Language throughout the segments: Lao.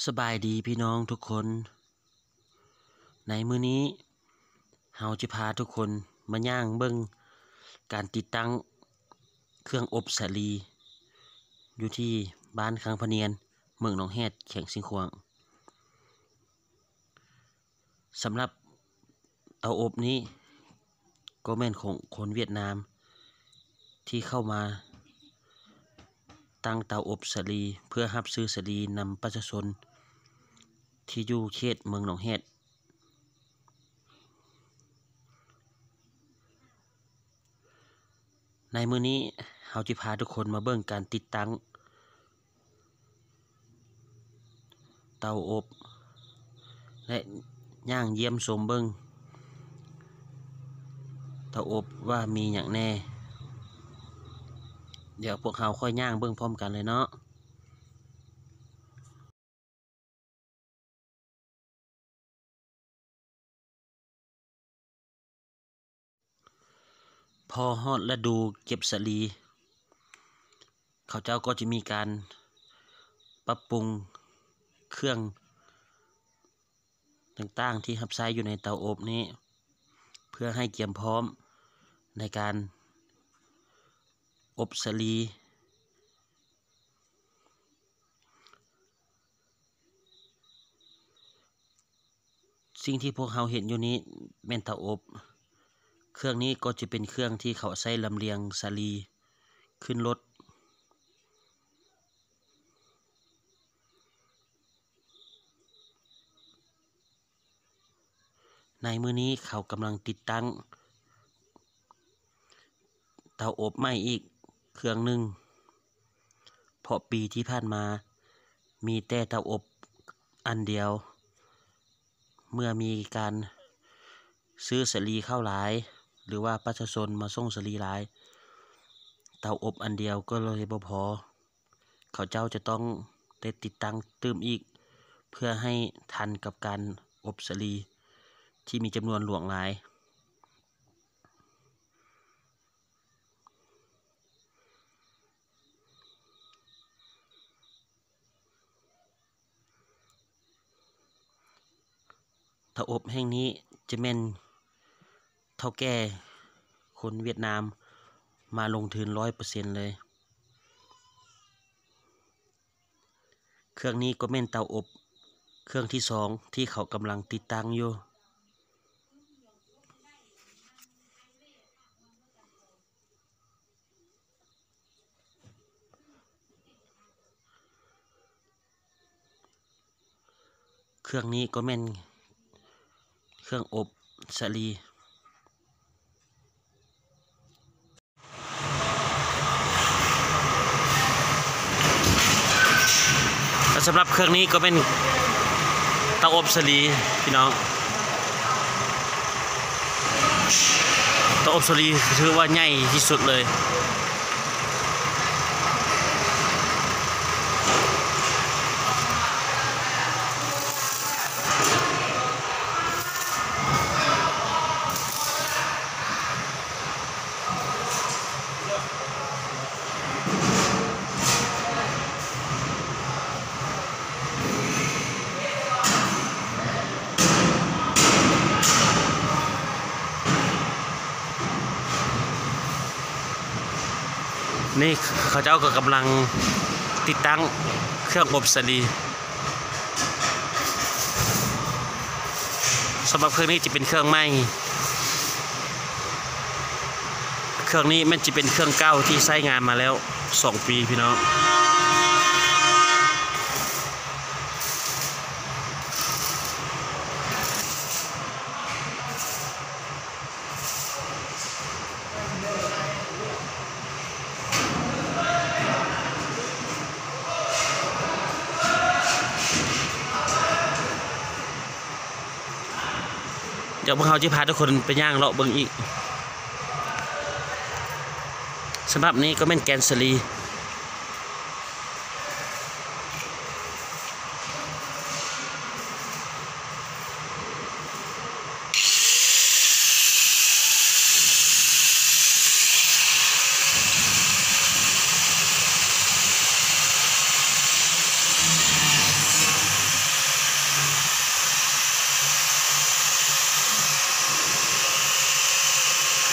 ສະບາຍດີພີ່ນ້ອງທຸກຄົນ, ໃນມື້ນີ້ເຮົາຈະພາທຸກຄົນມາຍ່າງເບິ່ງການຕິດຕັ້ງເຄື່ອງອົບສາລີ ຢູ່ທີ່ບ້ານຄັງພະນຽນ ເມືອງໜອງແຮດ ແຂວງຊຽງຂວາງ. ສຳລັບເຕົາອົບນີ້ກໍແມ່ນຂອງຄົນຫວຽດນາມ ທີ່ເຂົ້າມາຕັ້ງເຕົາອົບສາລີ ເພື່ອຮັບຊື້ສາລີນຳປະຊາຊົນທີ່ຢູ່ເຂດເມືອງໜອງແຮດ. ໃນມື້ນີ້ເຮົາຈະພາທຸກຄົນມາເບິ່ງການຕິດຕັ້ງເຕົາອົບ ແລະ ຍ່າງຢ້ຽມຊົມເບິ່ງເຕົາອົບວ່າມີຫຍັງແດ່. ດຽວພວກເຮົາຄ່ອຍຍ່າງເບິ່ງພ້ອມກັນເລີຍເນາະ. ພໍຮອດລະດູເກັບສາລີ ເຂົາເຈົ້າກໍຈະມີການປັບປຸງເຄື່ອງຕ່າງໆທີ່ຮັບໃຊ້ຢູ່ໃນເຕົາອົບນີ້ ເພື່ອໃຫ້ກຽມພ້ອມໃນການອົບສາລີ. ສິ່ງທີ່ພວກເຮົາເຫັນຢູ່ນີ້ແມ່ນເຕົາອົບ. ເຄື່ອງນີ້ກໍຈະເປັນເຄື່ອງທີ່ເຂົາໃຊ້ລຳລຽງສາລີຂຶ້ນລົດ. ໃນມື້ນີ້ເຂົາກຳລັງຕິດຕັ້ງເຕົາອົບໃໝ່ອີກເຄື່ອງໜຶ່ງ, ເພາະປີທີ່ຜ່ານມາມີແຕ່ເຕົາອົບອັນດຽວ. ເມື່ອມີການຊື້ສາລີເຂົ້າຫຼາຍ ຫຼືວ່າປະຊາຊົນມາສົ່ງສາລີຫຼາຍ, ເຕົາອົບອັນດຽວກໍເລີຍບໍ່ພໍ. ເຂົາເຈົ້າຈະຕ້ອງໄດ້ຕິດຕັ້ງຕື່ມອີກ ເພື່ອໃຫ້ທັນກັບການອົບສາລີທີ່ມີຈຳນວນຫຼວງຫຼາຍ. ເຕົາອົບແຫ່ງນີ້ຈະແມ່ນເຖົ້າແກ່ຄົນຫວຽດນາມມາລົງທຶນຮ້ອຍເປີເຊັນເລີຍ. ເຄື່ອງນີ້ກໍແມ່ນເຕົາອົບເຄື່ອງທີສອງທີ່ເຂົາກຳລັງຕິດຕັ້ງຢູ່. ເຄື່ອງນີ້ກໍແມ່ນເຄື່ອງອົບສາລີ. ແລະ ສຳລັບເຄື່ອງນີ້ກໍແມ່ນເຕົາອົບສາລີພີ່ນ້ອງ, ເຕົາອົບສາລີຖືວ່າໃຫຍ່ທີ່ສຸດເລີຍ. ນີ້ເຂົາເຈົ້າກໍກຳລັງຕິດຕັ້ງເຄື່ອງອົບສາລີ. ສຳລັບເຄື່ອງນີ້ຈະເປັນເຄື່ອງໃໝ່. ເຄື່ອງນີ້ແມ່ນຈະເປັນເຄື່ອງເກົ່າທີ່ໃຊ້ງານມາແລ້ວສອງປີພີ່ນ້ອງ. ດຽວພວກເຮົາຈະພາທຸກຄົນໄປຍ່າງເລາະເບິ່ງອີກ. ສຳລັບນີ້ກໍແມ່ນແກນສາລີ.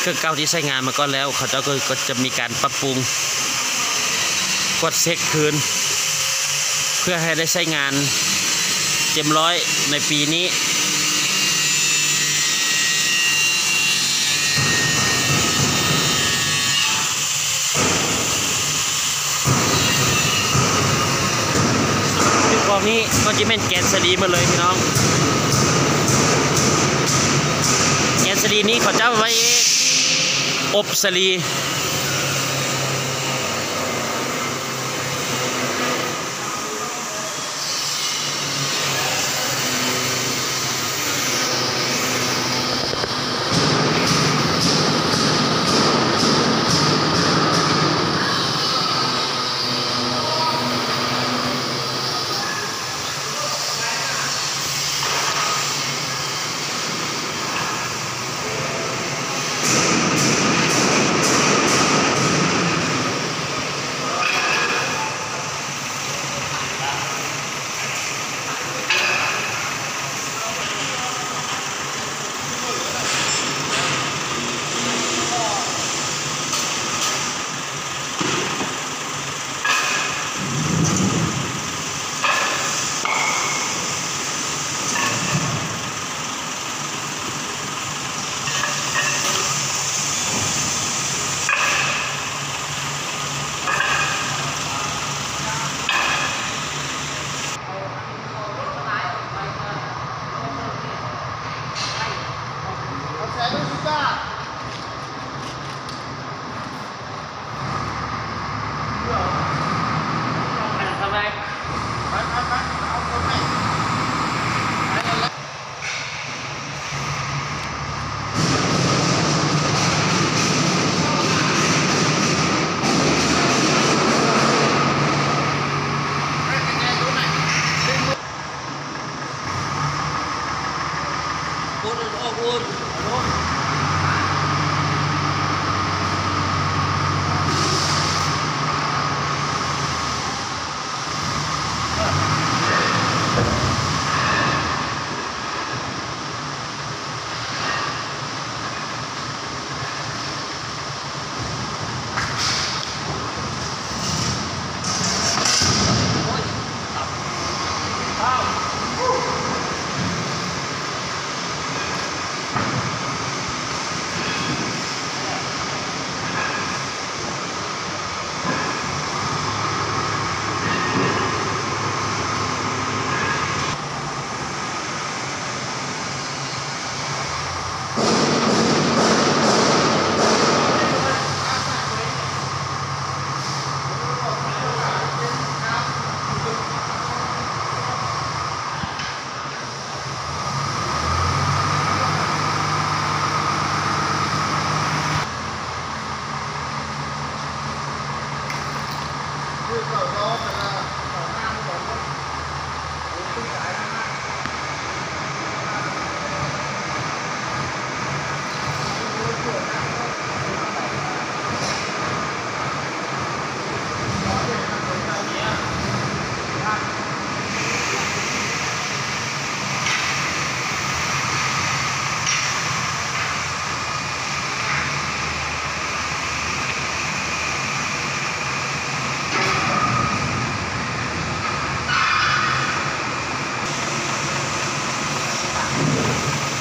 ເຄື່ອງເກົ່າທີ່ໃຊ້ງານມາກ່ອນແລ້ວ ເຂົາເຈົ້າກໍ ກໍຈະມີການປັບປຸງ ກວດເຊັກຄືນ ເພື່ອໃຫ້ໄດ້ໃຊ້ງານເຕັມຮ້ອຍໃນປີນີ້. ຄືກອງນີ້ກໍຈະແມ່ນແກນສາລີໝົດເລີຍພີ່ນ້ອງ. ແກນສາລີນີ້ເຂົາເຈົ້າໄວ້ອົບສາລີ.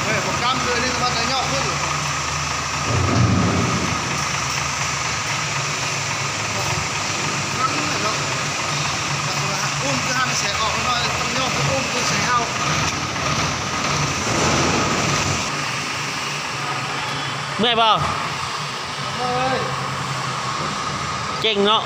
ເອີ ບໍ່ກຳຄືນີ້ ສະພັດໄດ້ຍອກຂຶ້ນ. ຫັ້ນແຫຼະເນາະ ອຸ້ມຄືຫັ້ນແສອອກໜ້ອຍ ຕ້ອງຍອກຄືອຸ້ມຄືແສເອົາ. ເມື່ອຍບໍ່? ເກັ່ງເນາະ.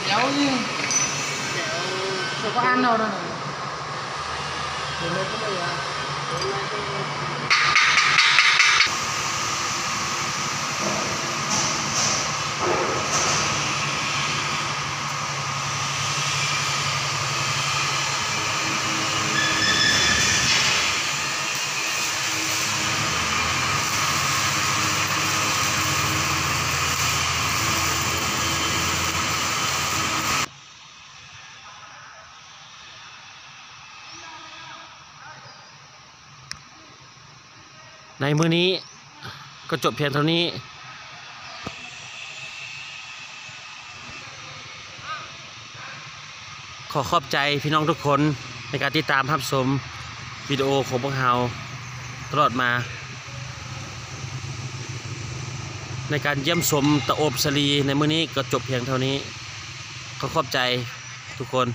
ແຖວນີ້ ແຖວ ສະພານເຮົານັ້ນ. ໃນມື້ນີ້ກໍຈົບພຽງເທົ່ານີ້. ຂໍຂອບໃຈພີ່ນ້ອງທຸກຄົນໃນການຕິດຕາມຮັບຊົມວິດີໂອຂອງພວກເຮົາຕະຫຼອດມາ. ໃນການຢ້ຽມຊົມຕະໂອບສາລີໃນມື້ນີ້ກໍຈົບພຽງເທົ່ານີ້. ຂໍຂອບໃຈທຸກຄົນ.